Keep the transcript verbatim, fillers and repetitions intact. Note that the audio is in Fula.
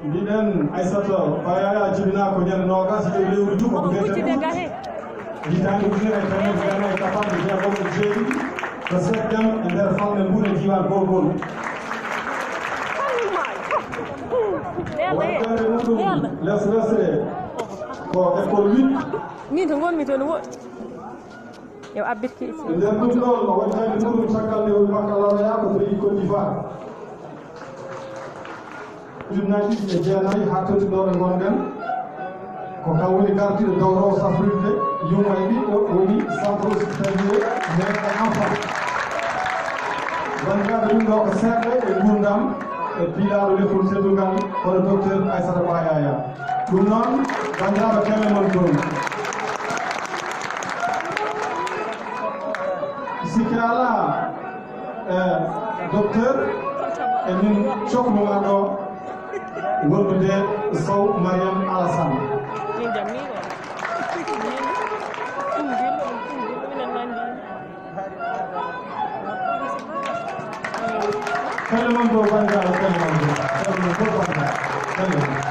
Mbiɗen Aissata Ba Yaya jibinaa ko ñande noogas e lewru juɓɓo ko mbiyeten hitaande ujunere e teemedde jeegom e capanɗe jeegom e jeeɗiɗi, ko Seeɗ Dem e nder fanne mbuɗe diiwaan Gorgol. Waɗɗeende muɗum les lesre ko école huit. Min to ngonmi to no woɗɗi. Yo abbit ki. E nder ɗum ɗoon, o waɗi kadi ɗum caggal nde o baccalauréat ko to Côte d'Ivoire. Ujunnaji ɗiɗi e jeenayi haa toti ɗo ɗo ngonɗen. Ko kam woni gardiiɗo dowrowo safrirde yumma e ɓiɗɗo woni centre hospitalier mère et enfant. Banndiraaɓe, ɗum ɗo ko seeɗa e nguurndam e piilaaɗo leppol teddungal, hono docteur Aissata Ba Yaya. Ɗum noon, banndiraaɓe, kelle mon toon. Sikke alaa, eh, docteur, emin cokno ma ɗo wondude Sow Mariam Alassane. Min jam, min on. Min, ɗum dillo, ɗum dillo, minen nanndi. Kala mon ɗo banndiraaɓe, kala mon ɗo, kala mon ɗo banndiraaɓe, kala mon.